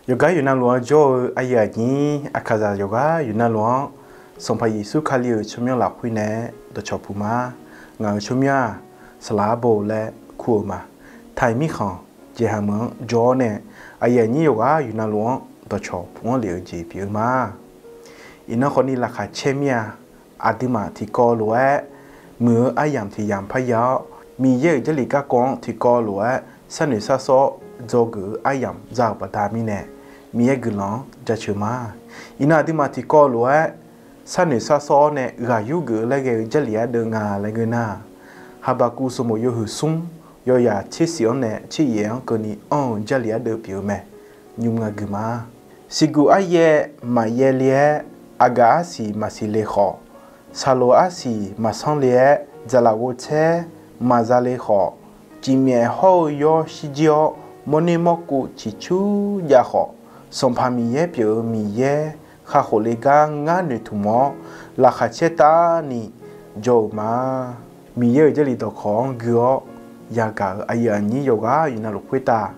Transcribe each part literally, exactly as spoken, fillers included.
Yawqgar yawqnavluf-anr jawr-eu aqyuif aqnyir aqkaqzaq yawqgar yawqnavluf-anr, Sanqpaq Yeqsur Kali-euq tsawrmyanr lafkhoer nae dawqcawq puq ma. Ngaq-euq tsawrmyanr-aq, saqlaq arbo laer kur-eu ma. Taiq mirkhanq jeqhaq meuq-anr jawr-awr nae, aqyuif aqnyir yawqgar yawqnavluf-anr dawqcawq puq-anr lef-eu jeq pyeuf-eu ma. Iqnan khawfni laqkhaq caer mir-a. Aqduimaf tiqkawv lof-aer muiq-eu aryamq tiq yamq parya-awr, Miqyaer-euq Jarlif garkawv-anr tiqkawv lof-aer sharnoeq sharsawr-awr dzawgeuf-eu aryamq za-euq baqda mirnae, Miqyaer guiqlanq-anr jaceuq ma. Iqnan aqduimaf tiqkawv lof-aer sharnoeq sharsawr-awr nae ghaq yurgeuf-eu laer ghae-eu Jarlif ardeuv nga laer ngeur nar, Haqbaqkuv sanqbof yawhuiq smr, yawyaq tser shif-anr nae tser yaef-anr keuvni anr-eu Jarlif ardeuv pyeuf-eu mae. Nymr nga guiq ma. Siqguq aryaer maqyaer le-aer, aqgaf arsiq maqsiq le khawf, saqloq arsiq maqsanr le-aer, dzaqlaf ghovtsaer maqza le khawf, cifmyaef hawr-eu yawr shirjir-awr, mawrner mawrkuv ciqcur jav khawf, Sanqpaq Miqyaer pyeuf-eu Miqyaer kakhof le gar ngar noeqtmq-awr, laqkhaq caertavni jawr-euq ma. Miqyaer-euq Jarlif dawqkawq-anr gui-awr yagaq-euq aqyuif aqnyir yawqghaq yawqnavluf khoertav,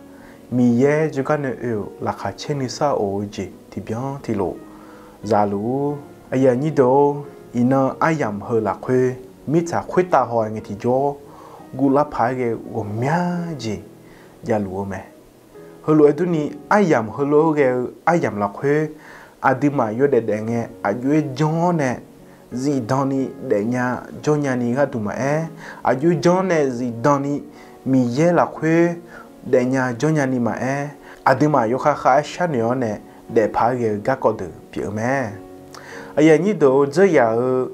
Miqyaer jawrgar nae oe-euq laqkhaq caer nuisar of-eu jeq tiqbyan tiqlof zaluf-ur. Aqyuif aqnyir deuq-or, iqnan aryamq heu lafkhoer mirtsaq khoertav haw-aer ngae tiqjawr, guvlar paq-aer ghae-eu ghawqmya jeq javluf-eu mae. Heulof-aer durni, aryamq heulof-aer ghae-eu aryamq lafkhoer, aqduimaf yawdaef daef ngae aqjox-aer janr-awr nae zifdan ni daefnya jawrnya ni gharduq maqaer, aqjox janr nae zifdan ni Miqyaer lafkhoer daefnya jawrnya ni maqaer, aqduimaf yawkhav khav-aer sharnoeq-awr nae daefpaq-aer ghae-eu garkawv deuq pyeuf-eu mae. Aqyuif aqnyir deuq-or, dzeur yaf-eu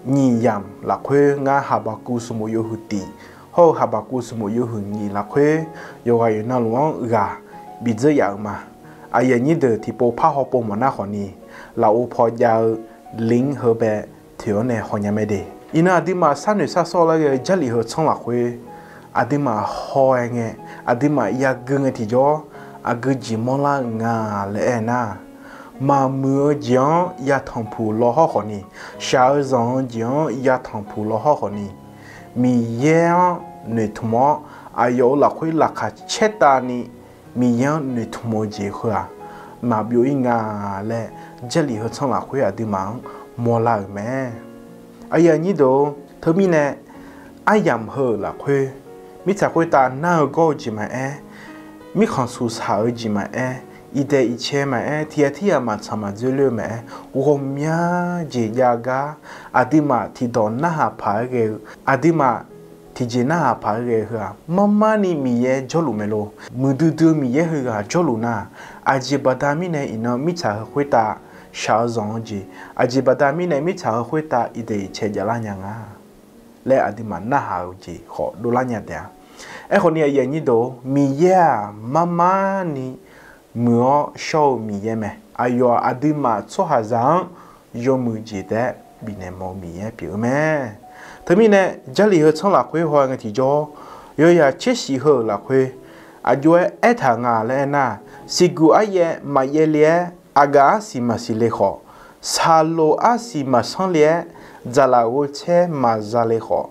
nyiq yamq lafkhoer ngar Haqbaqkuv sanqbof yawhuiq tiq hawr-eu Haqbaqkuv sanqbof yawhuiq nyiq lafkhoer yawqghaq yawqnavluf-anr ghaq bidzeur yaf-euq ma. Aqyuif aqnyir deuq tiqpov par hawpov mawf nar khawfni, lafov paw jav-eu lin-anr heu bae toeq-awr nae hawnya mae de. Iqnan aqduimaf sharnoeq sharsawr laer ghae-eu Jarlif heu tsanr lafkhoer, aqduimaf haw-aer ngae, aqduimaf yagui ngae tiqjawr, aqgeu jeq mawrlar-euq nga laer aernar, maqmuiq-eu jeq-anr yatanq puq law hawr khawfni, shaq-eu zanq-eu jeq-anr yatanq puq law hawr khawfni, Miqyaer-anr noeqtmq-awr, aqyawf-euq lafkhoer laqkhaq caertavni Miqyaer-anr noeqtmq-eu jeq heu-aq, maqbyov-ir nga laer Jarlif heu tsanr lafkhoer aqduimaf-anr mawrlar-euq mae. Aqyuif aqnyir deuq-or, teumirnae aryamq heu-euq lafkhoer, mirtsaq khoertav nar-eu gawr-eu jeq maqaer, mirkhanq suqsaq-eu jeq maqaer, iqdaeq iqcae maqaer, tiq ghaq tirghaq maqtsaq maqdzoerler-eu maqaer, ghawqmya jeq jav gar, aqduimaf tiqdawq narhaq paq-aer ghae-eu, aqduimaf tiqjeq narhaq paq-aer ghae-eu heu-aq, marmarni Miqyaer jawrluf mae lor. Muiqdui dui-eu Miqyaer heughaq jawrluf nar, aqjeq baqda mirnae iqnan mirtsaq heu khoertav shaq-eu zanq-eu jeq, aqjeq baqda mirnae mirtsaq heu khoertav iqdaeq iqcae javlar nya nga laer aqduimaf narhaq-eu jeq khawf dovlar nya taef-a. Aerkhawfni aqyuif aqnyir deuq-or, Miqyaer-aq marmarni muiq-awr shawr-eu Miqyaer mae. Aqyawf-aq aqduimaf tsawrhaqzaq-anr yawmuiq jeq taef-aer bifnaeq mawf-eu Miqyaer pyeuf-eu mae. Teumirnae Jarlif heu tsanr lafkhoer haw-aer ngae tiqjawr, yawyaq tser shif heu-euq lafkhoer aqjox-aer aertaq nga laer aernar, siqguq aryaer maqyaer le-aer, aqgaf arsiq maqsiq le khawf, saqloq arsiq maqsanr le-aer, dzaqlaf ghovtsaer maqza le khawf,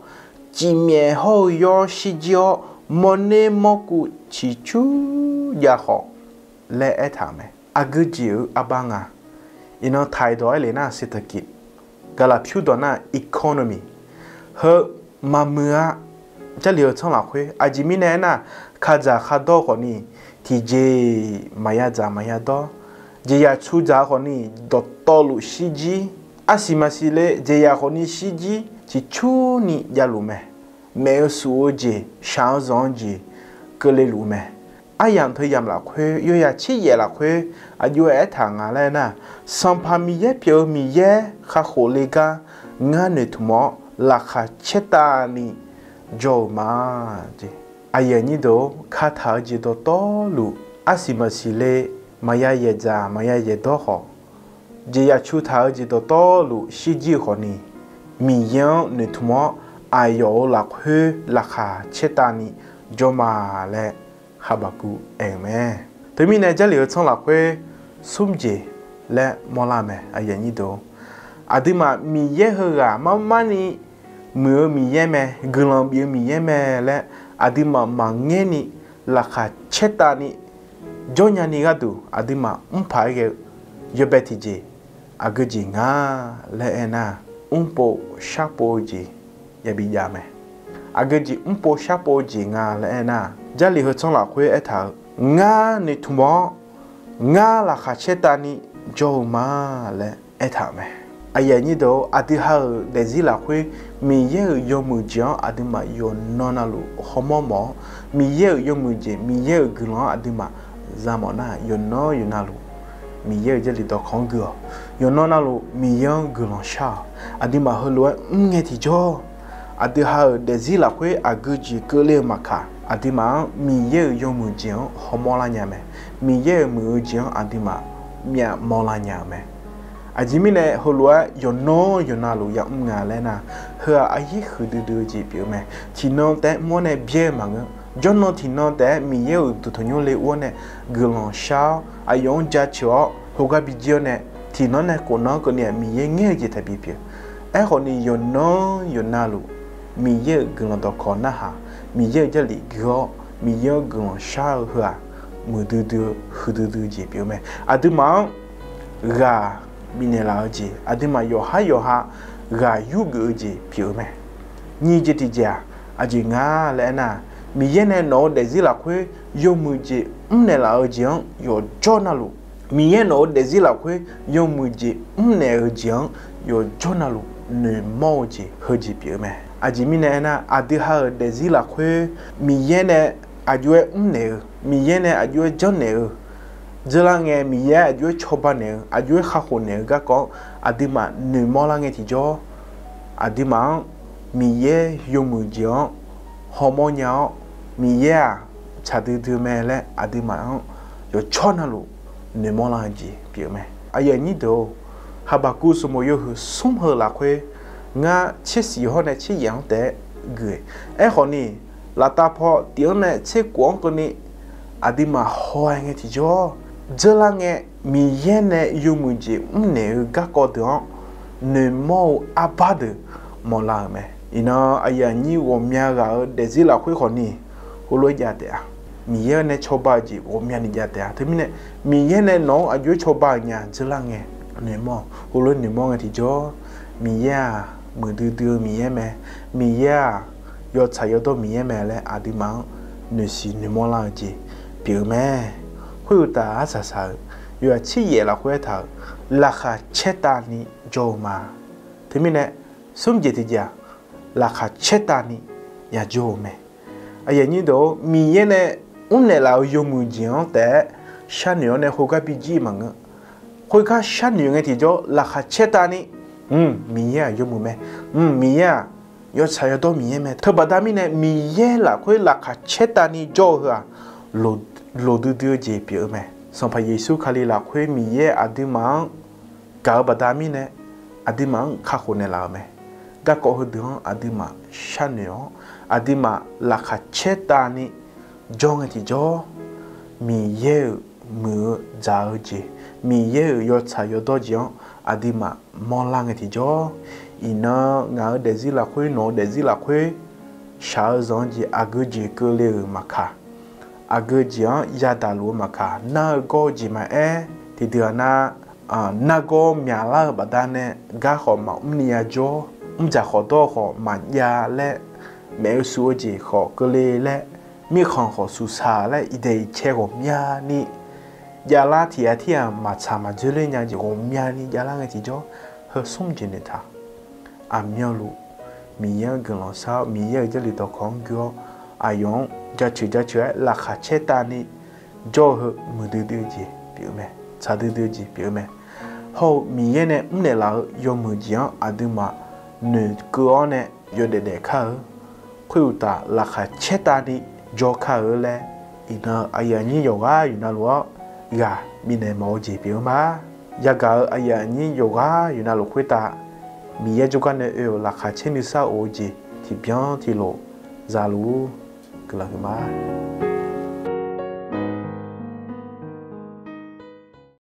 cifmyaef hawr-eu yawr shirjir-awr, mawrner mawrkuv ciqcur jav khawf laer aertaq-euq mae. Aqgeu jeq-eu arbar nga. Iqnan taq-iq dawq-aer le nar เศรษฐกิจ, gaqlaq pyur dawq nar economy, heu maqmuiq-a. Jarlif heu tsanr lafkhoer aqjeq mirnae aernar, kaqdzaq kaqdawr khawfni tiqjeq maqya dzaq maqya dawr, jeqzaq cu dzaq khawfni dawqtawvluf shirjir, arsiq maqsiq le jeqzaq khawfni shirjir ciqcurni javluf mae. Maef-eu suf-eu jeq, shaq-eu zanq-eu jeq keuvle luf mae. Aryamq teu yamq lafkhoer, yawyaq tser yaef lafkhoer aqjox-aer aertaq nga laer nar, Sanqpaq Miqyaer pyeuf-eu Miqyaer kakhof le gar ngar noeqtmq-awr laqkhaq caertavni jawr-euq ma. Aqyuif aqnyir deuq-or, kataq-eu jeq dawqtawvluf, arsiq maqsiq le, maqya yaeqdzaq maqya yaeqdawr khawf, jeqzaq cu taq-eu jeq dawqtawvluf shirjir-eu khawfni, Miqyaer-anr noeqtmq-awr aqyawf-euq lafkhoer laqkhaq caertavni jawr ma laer Haqbaqkuv aer-euq mae. Teumirnae Jarlif heu tsanr lafkhoer smr jeq laer mawrlar-eu mae. Aqduimaf Miqyaer heughaq marmarni muiq-eu Miqyaer mae, guiqlanq bif-eu Miqyaer mae laer aqduimaf maqngaerni laqkhaq caertavni jawrnya ni gharduq aqduimaf mrpaq-aer ghae-eu yawbae tiqjeq, aqgeu jeq nga laer aernar, mrpov sharpov-eu jeq yabi jav mae. Aqgeu jeq mrpov sharpov-eu jeq nga laer aernar, Jarlif heu tsanr lafkhoer aertaq-euq, ngar noeqtmq-awr ngar laqkhaq caertavni jawr-eu ma laer aertaq-euq mae. Aqyuif aqnyir deuq-or, aqdui ha-euq daefzir lafkhoer Miqyaer-euq yawmuiq jeq-anr aqduimaf yawqnan navluf hawmawr mawf-awr, Miqyaer-euq yawmuiq jeq, Miqyaer-euq guiqlanq-anr aqduimaf za mawf nar, yawqnan yawqnavluf Miqyaer-euq Jarlif dawqkawq-anr gui-awq. Yawqnan navluf Miqyaer-anr guiqlanq shar-awq. Aqduimaf heulof-aer mrngae tiqjawr, aqdui ha-euq daefzir lafkhoer aqgeu jeq keuvle-eu maqkaq, aqduimaf-anr Miqyaer-euq yawmuiq jeq-anr hawmawr lar nya mae. Miqyaer-euq muiq-eu jeq-anr aqduimaf myavmawr lar nya-euq mae. Aqjeq mirnae heulof-aer yawqnan yawqnavluf yamr nga laer nar, heu-aq aqyaer huiqdui dui-eu jeq pyeuf-eu mae. Tiqnan taef-aer mr-awr nae byaer-eu maqngeur. Jawrnan tiqnan taef-aer Miqyaer-euq uqduq tanqnymr le ur-awr nae guiqlanq shar-awr, aqyawf-anr jaceuq-awr khoergar bijir-awr nae, tiqnan nae khofnan-anr keuvni-aq Miqyaer ngaer-eu jeq taqbi pyeuf. Aerkhawfni yawqnan yawqnavluf Miqyaer-euq guiqlanq dawqkawq narhaq, Miqyaer-euq Jarlif gui-awr Miqyaer-anr guiqlanq shar-eu heu-aq, muiqdui dui-eu huiqdui dui-eu jeq pyeuf-eu mae. Aqduimaf-anr ghaq bifnaeq laf-eu jeq, aqduimaf yawqhar yawqha ghaq yurgeuf-eu jeq pyeuf-eu mae. Nyiq jeq tiqjeq-aq, aqjeq nga laer aernar, Miqyaer nae nawq-eu daefzir lafkhoer yawmuiq jeq mrnaeq laf-eu jeq-anr yawqjawr navluf, Miqyaer nawq-eu daefzir lafkhoer yawmuiq jeq mrnaeq-eu jeq-anr yawqjawr navluf noeqmawr-eu jeq heujeq pyeuf-eu mae. Aqjeq mirnae aernar, aqdui ha-euq daefzir lafkhoer Miqyaer nae aqjox-aer mrnaeq-eu, Miqyaer nae aqjox-aer janrnaeq-eu, dzeurlar ngae Miqyaer aqjox-aer cawba naeq-eu, aqjox-aer kakhof naeq-eu garkawv-anr aqduimaf noeqmawr lar ngae tiqjawr, aqduimaf-anr Miqyaer yawmuiq jeq-anr hawmawr nya-awr, Miqyaer-aq tsaq duidui-eu mae laer aqduimaf-anr yawqcawq navluf noeqmawr lar-eu jeq pyeuf-eu mae. Aqyuif aqnyir deuq-or, Haqbaqkuv sanqbof yawhuiq smr heu lafkhoer ngar tser siq hawr nae tser yaef-anr taef-aer gui-eq. Aerkhawfni, laftav paw tif-anr nae tser kof-anr keuvni aqduimaf haw-aer ngae tiqjawr, dzeurlar ngae Miqyaer nae yawmuiq jeq mrnaeq-eu garkawv deuq-anr noeqmawr-eu arbar deuq mawqlar-euq mae. Iqnan aqyuif aqnyir ghawqmya ghaq-euq daefzir lafkhoer khawfni heulof-aer jav taef-a. Miqyaer nae cawba-eu jeq ghawqmyani jav taef-a. Teumirnae, Miqyaer nae nawq-anr aqjox-aer cawba-euq nya dzeurlar ngae noeqmawr, heulof-aer noeqmawr ngae tiqjawr, Miqyaer-aq muiqdui dui-eu Miqyaer mae. Miqyaer-aq yawtsaq yawdawr Miqyaer mae laer aqduimaf-anr noeqsiq noeqmawr lar-eu jeq pyeuf-eu mae. Khoeruqtaf arsaq saq-euq yawhaq tser yaef lafkhoer aertaq-euq, laqkhaq caertavni jawr-eu ma. Teumirnae, smr jeq tiqjeq-aq, laqkhaq caertavni yajawr-eu mae. Aqyuif aqnyir deuq-or, Miqyaer nae mrnaeq laf-eu yawmuiq jeq-anr taef-aer sharnoeq-awr nae khoergar bijir maqngeur. Khoergar sharnoeq ngae tiqjawr laqkhaq caertavni, mq, Miqyaer-aq yawmuiq mae, mq, Miqyaer-aq yawtsaq yawdawr Miqyaer mae. Teubaqda mirnae Miqyaer lafkhoer laqkhaq caertavni jawr-eu heu-aq, loqdui dui-eu jeq pyeuf-eu mae. Sanqpaq Yeqsur Kali lafkhoer Miqyaer aqduimaf-anr gaq-eu baqda mirnae aqduimaf-anr kakhof naeqlaf-euq mae. Garkawv heudeuq-anr aqduimaf sharnoeq-awr, aqduimaf laqkhaq caertavni jawr ngae tiqjawr, Miqyaer-euq muiq-eu dzaq-eu jeq, Miqyaer-euq yawtsaq yawdawr jeq-anr aqduimaf mawrlar ngae tiqjawr, iqnan ngaq-euq daefzir lafkhoer, nawq-eu daefzir lafkhoer shaq-eu zanq-eu jeq aqgeu jeq keuvle-euq maqkaq, aqgeu jeq-anr yadaq luf-eu maqkaq, nar-eu gawr-eu jeq maqaer, tiqdui-aq nar, nargawr myaqlar-eu baqda nae gar khawf maqmr ni yajawr, mrdzaq khawf dawr khawf maqjav laer, maef-eu suf-eu jeq khawf keuvle laer, mirkhanq khawf suqsaq laer, iqdaeq iqcae ghawqmyani javlar, tiq ghaq tir-aq maqtsaq maqdzoerler nya-eu jeq ghawqmyani javlar ngae tiqjawr, heu smr jeq noeqtaq. Aqmyanluf Miqyaer-anr guiqlanq shar-awr, Miqyaer-euq Jarlif dawqkawq-anr gui-awr, aqyawf-anr jaceuq jaceuq-aer laqkhaq caertavni jawr-eu heu muiqdui dui-eu jeq pyeuf-eu mae. Tsaq duidui-eu jeq pyeuf-eu mae. Hawr-eu Miqyaer nae mrnaeq laf-eu yawmuiq jeq-anr aqduimaf noeqkeuv-awr nae yawdaef daef kar-eu. Khoeruqtaf laqkhaq caertavni jawr kar-eu laer, iqnan aqyuif aqnyir yawqghaq yawq navluf-anr ghaq bifnaeq mawf-eu jeq pyeuf-eu ma. Yagaq-euq aqyuif aqnyir yawqghaq yawq navluf khoertav Miqyaer jawrgar nae oe-euq laqkhaq caer nuisar of-eu jeq tiqbyan tiqlof zaluf-ur. Guiqlanq huiqma.